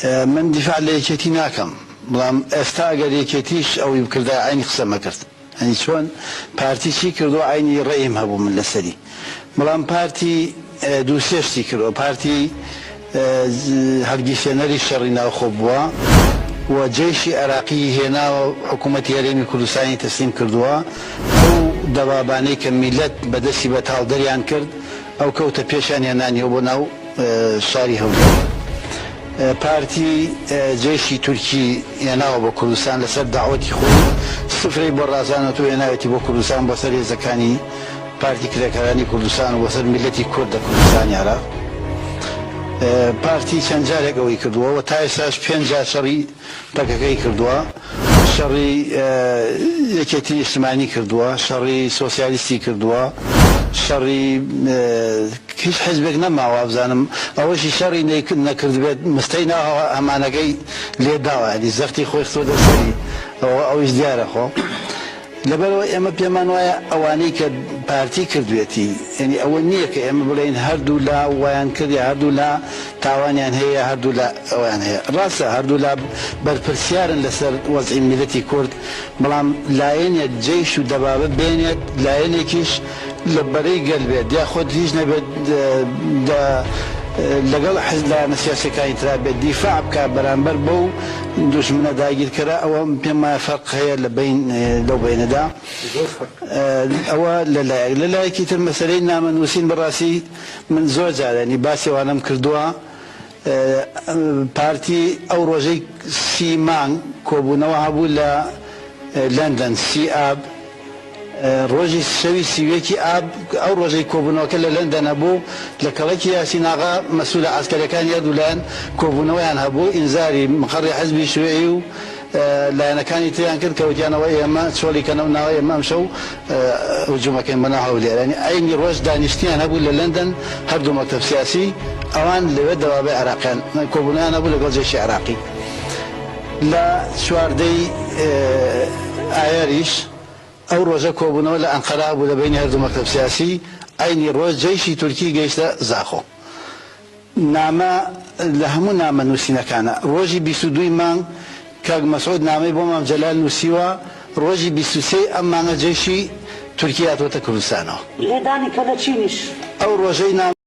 من دیفاع لە یەکێتی ناکەم بەڵام ئێستا ئەگەر یەکێتیش ئەوەی بکردایە عەینی قسەم ئەکرد یانی چۆن پارتی چی کردوە عەینی ڕەئیم هەبوو من لەسەری بەڵام پارتی دوو سێ شتی کردوە پارتی هەڵگیرسێنەری شەڕی ناوخۆ بووە و جەیشی عێراقی هێناوە حکوومەتی هەرێمی کوردستانی تەسلیم کردووە ئەو دەبابانەی کە میلەت بە دەستی بەتاڵ دەریان کرد ئەو کەوتە پێشیان هێنانیەوە بۆ ناو شاری هەولێر. پارتی جەیشی تورکی هێناوە بۆ کوردستان لەسەر دەعوەتی خۆی سفرەی بۆ ڕازانەوە هێناوێتی بۆ کوردستان بۆ سەر هێزەکانی پارتی کرێکارانی کوردستان و بۆ سەر میللەتی کورد لە کوردستانی عێراق. پارتی چەند جارێک ئەوەی کردووە و تا ئێستاش پێنج جار شەڕی پەکەکەی کردووە، شەڕی یەکێتی نیشتمانی کردووە، شەڕی سۆسیالیستی کردووە، شەڕی هیچ حیزبێک نەماوە وابزانم ئەوەشی شەڕی نەکردبێت مستەی ناو هەمانەکەی لێ داوە یانی زەختی خۆی خستۆتە سەری ئەوە ئەویش دیارە خۆ. لەبەرئەوە ئێمە پێمان وایە ئەوانەی کە پارتی کردوێتی، یانی ئەوە نییە کە ئێمە بڵێین هەردوولا وایان کرد یا هەردوولا تاوانیان هەیە یا هەردوولا ئەوەیان هەیە. ڕاستە هەردوولا بەرپرسیارن لەسەر وەزعی میللەتی کورد، بەڵام لایەنێک جەیش و دەبابە بێنێت، لایەنێکیش لە بەرەی گەل بێت یاخود هیچ نەبێت دە لەگەڵ حزب لایەنە سیاسیەکانی ترا بێت دیفاع بکات بەرامبەر بەو دوژمنە داگیرکەرە ئەوە پێم وایە فەرق هەیە لە بەین لەو بەینەدا ئەوە لە لایەک لە لایەکی تر مەسەلەی نامە نووسین بەڕاستی من زۆر جار یانی باسی ئەوانەم کردووە پارتی ئەو ڕۆژەی سی مانگ کۆبوونەوە هەبوو لە لەندەن سی ئاب ڕۆژی شەوی 31 ی ئاب، ئەو ڕۆژەی کۆبوونەوەکە لە لەندەن هەبوو، لە کەڵەکی یاسین ئاغا مەسئولە عەسکەریەکانی هەردوو لایەن کۆبوونەوەیان هەبوو، ئینزاری مقەڕی حزبی شیوعی و لایەنەکانی تریان کرد کە وتیان ئەوە ئێمە چۆڵی کەنەو ناوە ئێمە ئەمشەو هجومەکەین بۆ ناو هەولێر، یانی عەینی ڕۆژ دانیشتنیان هەبوو لە لەندەن هەردوو مەکتەب سیاسی ئەوان لەوێ دەوابەی عێراقیان کۆبوونەوەیان هەبوو لەگەڵ جەیشی عێراقی لە چواردەی ئایاریش. ئەو ڕۆژە کۆبوونەوە لە ئەنقەرە هەبوو لە بەینی هەردوو مەکتەب سیاسی، عەینی ڕۆژ جەیشی تورکی گەیشتە زاخۆ. نامە لە هەموو نامە نووسینەکانە. ڕۆژی 22 ی مانگ کاک مەسعود نامەی بۆ مام جەلال نووسیوە، ڕۆژی 23 ی ئەم مانگە جەیشی تورکی هاتووەتە کوردستانەوە. لێدانی کەلەچینیش. ئەو ڕۆژەی نامە.